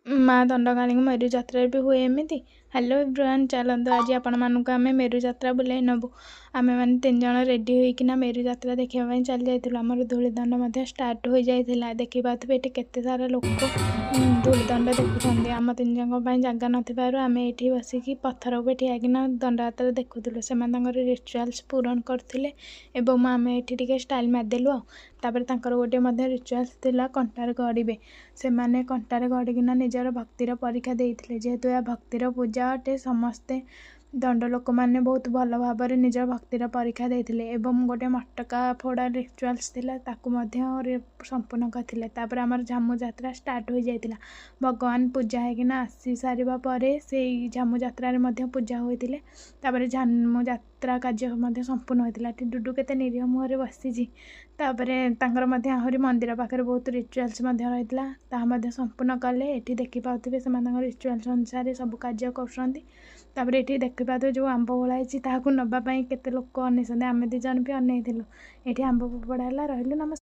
ମା ଦଣ୍ଡକାଳୀଙ୍କ ମେରୁ ଯାତ୍ରାରେ ବି ହୁଏ ଏମିତି? ହ୍ୟାଲୋ ଏଭ୍ରିୱାନ୍, ଚାଲନ୍ତୁ ଆଜି ଆପଣମାନଙ୍କୁ ଆମେ ମେରୁ ଯାତ୍ରା ବୁଲାଇ ନେବୁ। ଆମେମାନେ ତିନି ଜଣ ରେଡ଼ି ହୋଇକିନା ମେରୁ ଯାତ୍ରା ଦେଖିବା ପାଇଁ ଚାଲି ଯାଇଥିଲୁ। ଆମର ଧୂଳି ଦଣ୍ଡ ମଧ୍ୟ ଷ୍ଟାର୍ଟ ହୋଇଯାଇଥିଲା। ଦେଖିପାରୁଥିବେ ଏଠି କେତେ ସାରା ଲୋକ ଧୂଳି ଦଣ୍ଡ ଦେଖୁଛନ୍ତି। ଆମ ତିନି ଜଣଙ୍କ ପାଇଁ ଜାଗା ନଥିବାରୁ ଆମେ ଏଇଠି ବସିକି ପଥର ଉପରେ ଠିଆ ହେଇକିନା ଦଣ୍ଡଯାତ୍ରା ଦେଖୁଥିଲୁ। ସେମାନେ ତାଙ୍କର ରିଚୁଆଲ୍ସ ପୂରଣ କରୁଥିଲେ ଏବଂ ଆମେ ଏଇଠି ଟିକେ ଷ୍ଟାଇଲ୍ ମାରିଦେଲୁ। ଆଉ ତାପରେ ତାଙ୍କର ଗୋଟେ ମଧ୍ୟ ରିଚୁଆଲ୍ସ ଥିଲା, କଣ୍ଟାରେ ଗଡ଼ିବେ। ସେମାନେ କଣ୍ଟାରେ ଗଡ଼ିକିନା ନିଜର ଭକ୍ତିର ପରୀକ୍ଷା ଦେଇଥିଲେ। ଯେହେତୁ ଏହା ଭକ୍ତିର ପୂଜା ଅଟେ, ସମସ୍ତେ ଦଣ୍ଡ ଲୋକମାନେ ବହୁତ ଭଲ ଭାବରେ ନିଜ ଭକ୍ତିର ପରୀକ୍ଷା ଦେଇଥିଲେ ଏବଂ ଗୋଟେ ମଟକା ଫୋଡ଼ା ରିଚୁଆଲ୍ସ ଥିଲା, ତାକୁ ମଧ୍ୟ ସମ୍ପୂର୍ଣ୍ଣ କରିଥିଲେ। ତାପରେ ଆମର ଝାମୁ ଯାତ୍ରା ଷ୍ଟାର୍ଟ ହୋଇଯାଇଥିଲା। ଭଗବାନ ପୂଜା ହେଇକିନା ଆସି ସାରିବା ପରେ ସେଇ ଝାମୁ ଯାତ୍ରାରେ ମଧ୍ୟ ପୂଜା ହୋଇଥିଲେ। ତାପରେ ଝାମୁ ଯାତ୍ରା କାର୍ଯ୍ୟ ମଧ୍ୟ ସମ୍ପୂର୍ଣ୍ଣ ହୋଇଥିଲା। ଏଠି ଡୁଡୁ କେତେ ନିରୀହ ମୁହଁରେ ବସିଛି। ତାପରେ ତାଙ୍କର ମଧ୍ୟ ଆହୁରି ମନ୍ଦିର ପାଖରେ ବହୁତ ରିଚୁଆଲ୍ସ ମଧ୍ୟ ରହିଥିଲା, ତାହା ମଧ୍ୟ ସମ୍ପୂର୍ଣ୍ଣ କଲେ। ଏଠି ଦେଖିପାରୁଥିବେ ସେମାନଙ୍କ ରିଚୁଆଲ୍ସ ଅନୁସାରେ ସବୁ କାର୍ଯ୍ୟ କରୁଛନ୍ତି। ତାପରେ ଏଠି ଦେଖିପାରୁଥିବେ ଯେଉଁ ଆମ୍ବ ଓହଳା ହେଇଛି, ତାହାକୁ ନେବା ପାଇଁ କେତେ ଲୋକ ଅନେଇଛନ୍ତି। ଆମେ ଦୁଇ ଜଣ ବି ଅନେଇଥିଲୁ। ଏଠି ଆମ୍ବ ଫୋପଡ଼ା ହେଲା। ରହିଲୁ, ନମସ୍କାର।